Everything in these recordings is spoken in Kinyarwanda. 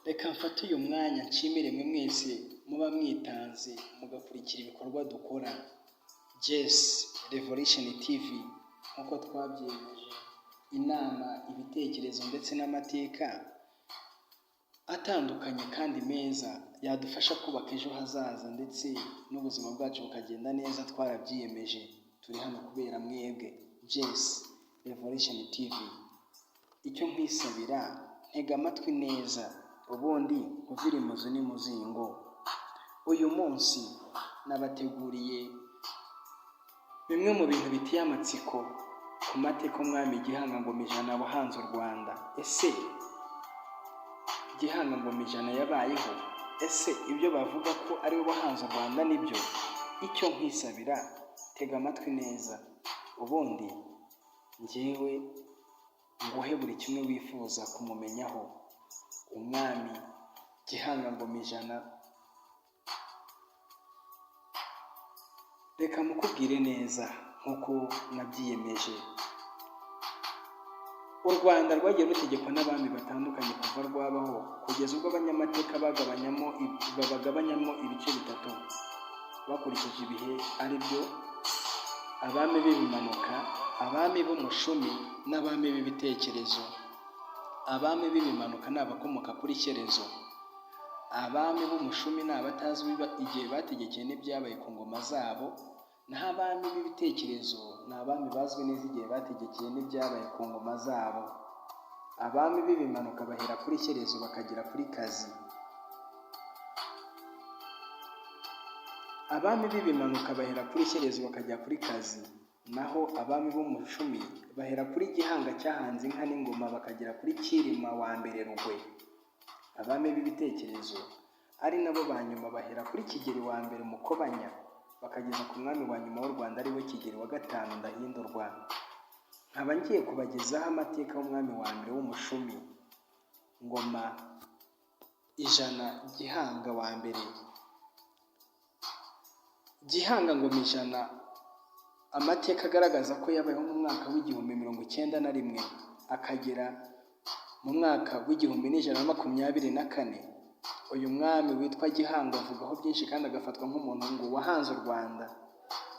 Reka mfate uyu mwanya nshimire mwe mwese muba mwitanze mugakurikira ibikorwa dukora. Jess Revolution TV nk'uko twabyiyemeje, inama, ibitekerezo ndetse n'amateka atandukanye kandi meza yadufasha kubaka ejo hazaza ndetse n'ubuzima bwacu bukagenda neza twarabyiyemeje. Turi hano kubera mwebwe. Jess Revolution TV. Icyo nkwisabira, ntega amatwi neza ubundi nkuvire imuzi n'imuzingo. Uyu munsi nabateguriye bimwe mu bintu biteye amatsiko ku mateka Umwami Gihanga Ngomijana wahanze u Rwanda. Ese Gihanga Ngomijana yabayeho? Ese ibyo bavuga ko ari we wahanze u Rwanda nibyo? Icyo nkwisabira, tega amatwi neza ubundi njyewe nguhe buri kimwe wifuza kumumenyaho. Umwami Gihanga Ngomijana, reka mukubwire neza nk'uko nabyiyemeje. U Rwanda rwagiye rutegekwa n'abami batandukanye kuva rwabaho kugeza ubwo abanyamateka bagabanyamo babagabanyamo ibice bitatu bakurikije ibihe ari byo abami b'ibimanuka, abami b'umushumi n'abami b'ibitekerezo. Abami b'ibimanuka ni abakomoka kuri Shyerezo. Abami b'umushumi ni abatazwi igihe bategekeye n'ibyabaye ku ngoma zabo, naho abami b'ibitekerezo ni abami bazwi neza igihe bategekeye n'ibyabaye ku ngoma zabo. Abami b'ibimanuka bahera kuri Shyerezo bakagera kuri Kazi. Abami b'ibimanuka bahera kuri Shyerezo bakagera kuri Kazi, naho abami b'umushumi bahera kuri Gihanga cyahanze inka n'ingoma bakagera kuri Cyilima wa mbere Rugwe. Abami b'ibitekerezo ari nabo ba nyuma bahera kuri Kigeli wa mbere Mukobanya bakageza ku mwami wa nyuma w'u Rwanda ari we Kigeli wa gatanu Ndahindurwa. Nkaba ngiye kubagezaho amateka y'umwami wa mbere w'umushumi, Ngoma Ijana Gihanga wa mbere. Gihanga Ngoma Ijana, amateka agaragaza ko yabayeho mu mwaka w'1091 akagera mu mwaka w'1124. Uyu mwami witwa Gihanga avugwaho byinshi kandi agafatwa nk'umuntu ngo wahanze u Rwanda.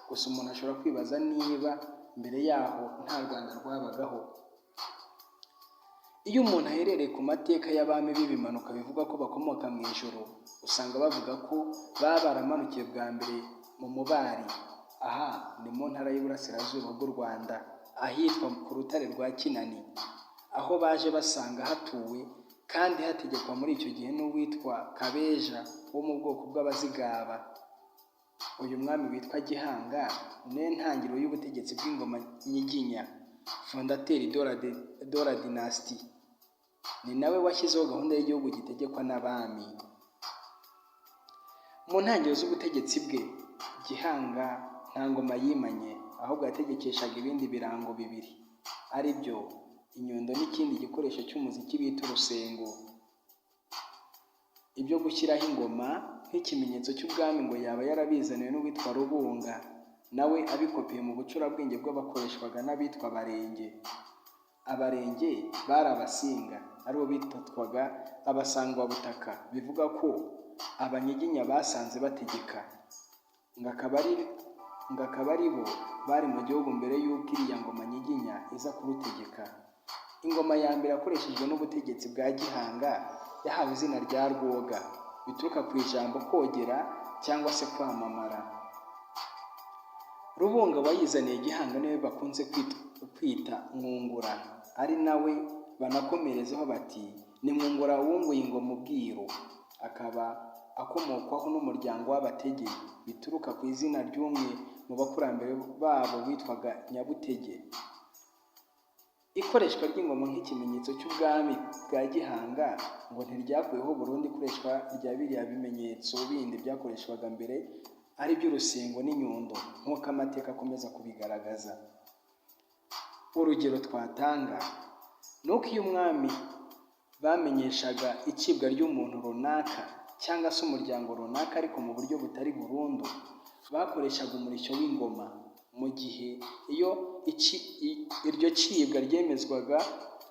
Gusa umuntu ashobora kwibaza niba mbere yaho nta Rwanda rwabagaho. Iyo umuntu aherereye ku mateka y'abami b'ibimanuka bivugwa ko bakomoka mu ijuru, usanga bavuga ko baba baramanukiye bwa mbere mu Mubari. Aha ni mu ntara y'Iburasirazuba bw'u Rwanda, ahitwa ku rutare rwa Kinani, aho baje basanga hatuwe kandi hategekwa muri icyo gihe n'uwitwa Kabeja wo mu bwoko bw'Abazigaba. Uyu mwami witwa Gihanga niwe ntangiriro y'ubutegetsi bw'ingoma Nyiginya, fondateur de la dynastie. Ni nawe washyizeho gahunda y'igihugu gitegekwa n'abami. Mu ntangiriro z'ubutegetsi bwe, Gihanga nta ngoma yimanye, ahubwo yategekeshaga ibindi birango bibiri, ari byo inyundo n'ikindi gikoresho cy'umuziki bita urusengo. Ibyo gushyiraho ingoma nk'ikimenyetso cy'ubwami ngo yaba yarabizaniwe n'uwitwa Rubunga, nawe abikopiye mu bucurabwenge bw'abakoreshwaga n'abitwa Abarenge. Abarenge bari Abasinga, aribo bitwaga Abasangwabutaka, bivuga ko Abanyiginya basanze bategeka, ngo akaba ari bo bari mu gihugu mbere y'uko iriya ngoma Nyiginya iza kurutegeka. Ingoma ya mbere yakoreshejwe n'ubutegetsi bwa Gihanga yahawe izina rya Rwoga, bituruka ku ijambo kogera cyangwa se kwamamara. Rubunga wayizaniye Gihanga niwe bakunze kwita Mwungura, ari nawe banakomerezaho bati ni Mwungura wunguye ingoma ubwiru, akaba akomokwaho n'umuryango w'Abatege, bituruka ku izina ry'umwe mu bakurambere babo witwaga Nyabutege. Ikoreshwa ry'ingoma nk'ikimenyetso cy'ubwami bwa Gihanga ngo ntiryakuyeho burundu ikoreshwa rya biriya bimenyetso bindi byakoreshwaga mbere ari by'urusengo n'inyundo nk'uko amateka akomeza kubigaragaza. Urugero twatanga ni uko iyo umwami bamenyeshaga icibwa ry'umuntu runaka cyangwa se umuryango runaka ariko mu buryo butari burundu, bakoreshaga umurishyo w'ingoma, mu gihe iyo iryo cibwa ryemezwaga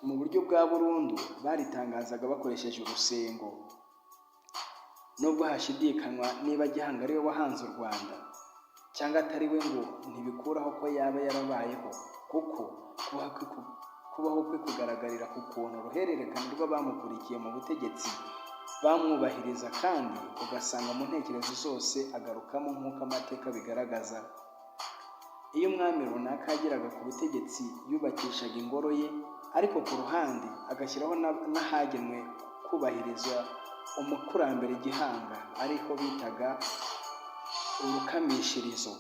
Mu buryo bwa burundu baritangazaga bakoresheje urusengo. Nubwo hashidikanywa niba Gihanga ariwe wahanze u Rwanda cyangwa atari we, ngo ntibikuraho ko yaba yarabayeho, kuko kubaho kwe kugaragarira ku kuntu uruhererekane rw'abamukurikiye mu butegetsi bamwubahiriza, kandi ugasanga mu ntekerezo zose agarukamo nk'uko amateka bigaragaza. Iyo umwami runaka yageraga ku butegetsi, yubakishaga ingoro ye, ariko ku ruhande agashyiraho n'ahagenwe kubahiriza umukurambere Gihanga, ariho bitaga urukamishirizo.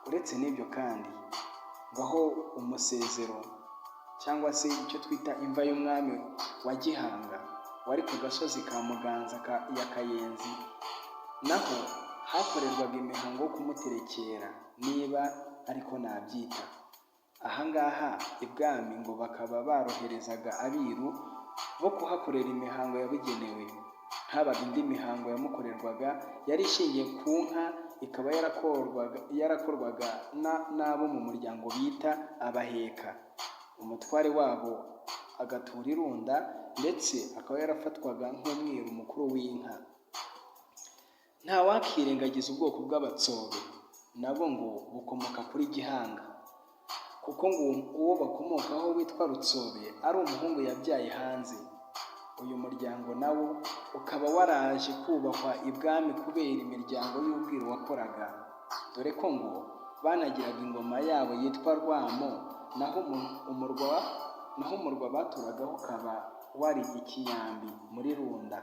Uretse n'ibyo kandi, ngo aho umusezero cyangwa se icyo twita imva y'umwami wa Gihanga wari ku gasozi ka Muganza ya Kayenzi, naho hakorerwaga imihango yo kumuterekera, niba ariko nabyita. Ahangaha ibwami ngo bakaba baroherezaga abiru bo kuhakorera imihango yabugenewe. Habaga indi mihango yamukorerwaga yari ishingiye ku nka, ikaba yarakorwaga n'abo mu muryango bita Abaheka, umutware wabo agatura irunda, ndetse akaba yarafatwaga nk'umwiru mukuru w'inka. Ntawakirengagiza ubwoko bw'Abatsobe, nabo ngo bukomoka kuri Gihanga, kuko ngo uwo bakomokaho witwa Rutsobe ari umuhungu yabyaye hanze. Uyu muryango nawo ukaba waraje kubahwa ibwami kubera imiryango y'ubwiru wakoraga, dore ko ngo banagiraga ingoma yabo yitwa Rwamo, naho umurwa baturagaho ukaba wari i Kinyambi muri Runda.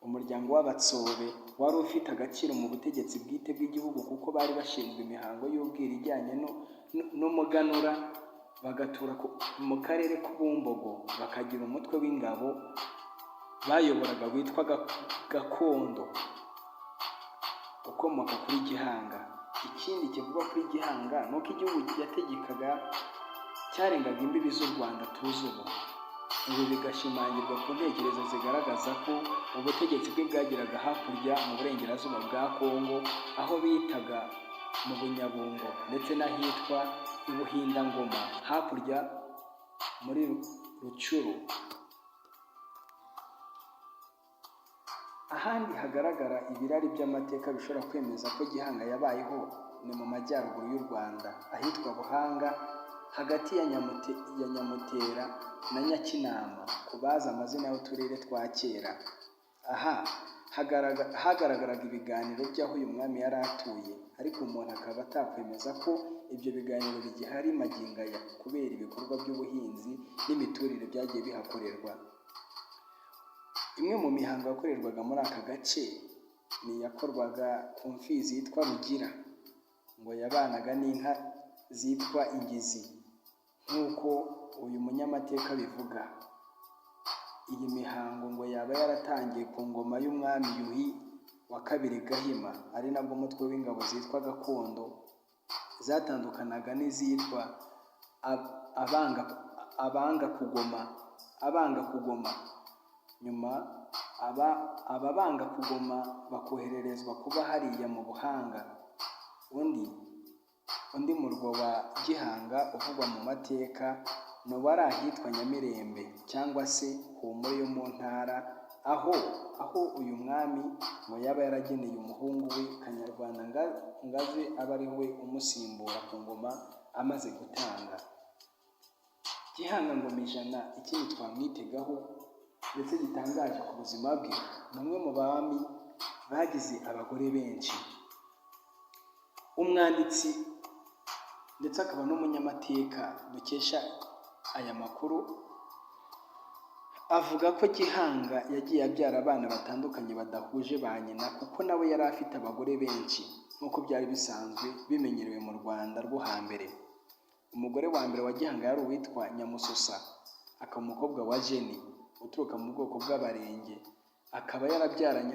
Umuryango w'Abatsobe wari ufite agaciro mu butegetsi bwite bw'igihugu, kuko bari bashinzwe imihango y'ubwiru ijyanye n'umuganura, bagatura mu karere k'Ubumbogo, bakagira umutwe w'ingabo bayoboraga witwa Gakondo, ukomoka kuri Gihanga. Ikindi kivugwa kuri Gihanga ni uko igihugu yategekaga cyarengaga imbibi z'u Rwanda tuzi ubu. Ibi bigashimangirwa ku ntekerezo zigaragaza ko ubutegetsi bwe bwageraga hakurya mu burengerazuba bwa Kongo, aho bitaga mu Bunyabungo, ndetse n'ahitwa i Buhindangoma hakurya muri Rucuru. Ahandi hagaragara ibirari by'amateka bishobora kwemeza ko Gihanga yabayeho ni mu majyaruguru y'u Rwanda, ahitwa Buhanga, hagati ya Nyamutera na Nyakinama ku bazi amazina y'uturere twa kera. Aha hagaragaraga ibiganiro by'aho uyu mwami yari atuye, ariko umuntu akaba atakwemeza ko ibyo biganiro bigihari magingo aya kubera ibikorwa by'ubuhinzi n'imiturire byagiye bihakorerwa. Imwe mu mihango yakorerwaga muri aka gace ni iyakorwaga ku mfizi yitwa Rugira, ngo yabanaga n'inka zitwa Ingizi, nk'uko uyu munyamateka abivuga. Iyi mihango ngo yaba yaratangiye ku ngoma y'umwami Yuhi wa kabiri Gahima, ari nabwo umutwe w'ingabo zitwa Gakondo zatandukanaga n'izitwa Abanga kugoma. Nyuma aba banga kugoma bakohererezwa kuba hariya mu Buhanga. Undi murwa wa Gihanga uvugwa mu mateka ni uwari ahitwa Nyamirembe cyangwa se Humure yo mu ntara, aho uyu mwami ngo yaba yarageneye umuhungu we Kanyarwanda ngo aze abe ari we umusimbura ku ngoma amaze gutanga. Gihanga Ngoma Ijana, ikindi twamwitegaho ndetse gitangaje ku buzima bwe, ni umwe mu bami bagize abagore benshi. Umwanditsi ndetse akaba n'umunyamateka dukesha aya makuru avuga ko Gihanga yagiye abyara abana batandukanye badahuje ba nyina, kuko nawe yari afite abagore benshi nk'uko byari bisanzwe bimenyerewe mu Rwanda rwo hambere. Umugore wa mbere wa Gihanga yari uwitwa Nyamususa, akaba umukobwa wa Jeni uturuka mu bwoko bw'Abarenge, akaba yarabyaranye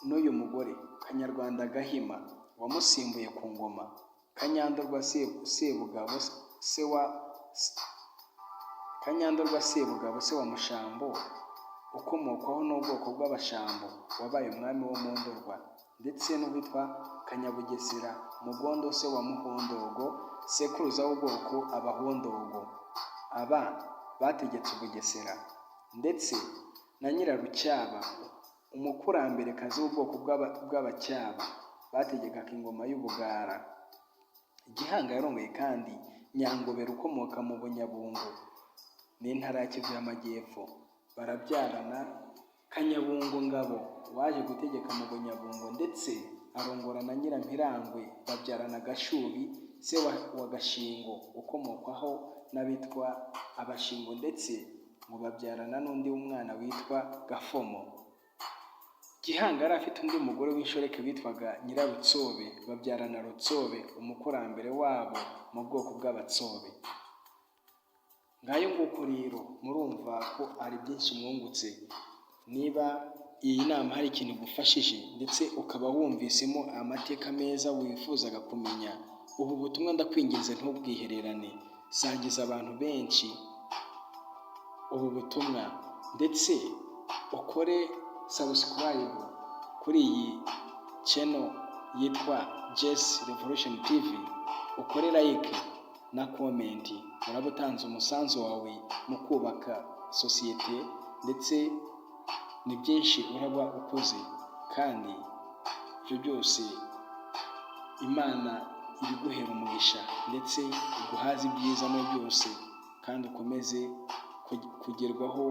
n'uyu mugore Kanyarwanda Gahima wamusimbuye ku ngoma, Kanyandorwa Sebugabo se wa Kanyandorwa Sebugabo se wa Mushambo ukomokwaho n'ubwoko bw'Abashambo wabaye umwami wo mu Ndorwa, ndetse n'uwitwa Kanyabugesera Mugondo se wa Muhondogo, sekuruza w'ubwoko Abahondogo. Aba bategetse Ubugesera, ndetse na Nyirarucyaba, umukuramberekazi w'ubwoko bw'Abacyaba, bategekaga ingoma y'Ubugara. Gihanga yarongoye kandi Nyangobera ukomoka mu Bunyabungo n'intara ya Kivu y'Amajyepfo, barabyarana Kanyabungo Ngabo waje gutegeka mu Bunyabungo, ndetse arongora na Nyirampirangwe babyarana Gashubi se wa Gashingo ukomokwaho n'abitwa Abashingo, ndetse ngo babyarana n'undi mwana witwa Gafomo. Gihanga yari afite undi mugore w'inshoreke witwaga Nyirarutsobe, babyarana Rutsobe, umukurambere wabo mu bwoko bw'Abatsobe. Ngayo nguko rero, murumva ko ari byinshi mwungutse. Niba iyi nama hari ikintu igufashije ndetse ukaba wumvisemo amateka meza wifuzaga kumenya, ubu butumwa ndakwinginze ntubwihererane, sangiza abantu benshi ubu butumwa, ndetse ukore subscribe kuri iyi channel yitwa Jesse Revolution TV, ukore like na comment, uraba utanze umusanzu wawe mu kubaka sosiyete, ndetse ni byinshi uraba ukoze, kandi ibyo byose Imana ibiguhera umugisha, ndetse iguhaze ibyiza muri byose, kandi ukomeze kugerwaho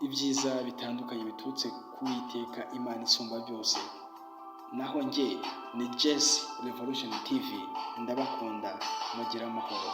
ibyiza bitandukanye biturutse ku Uwiteka Imana isumba byose. Naho njye ni Jesse Revolution TV, ndabakunda, mugire amahoro.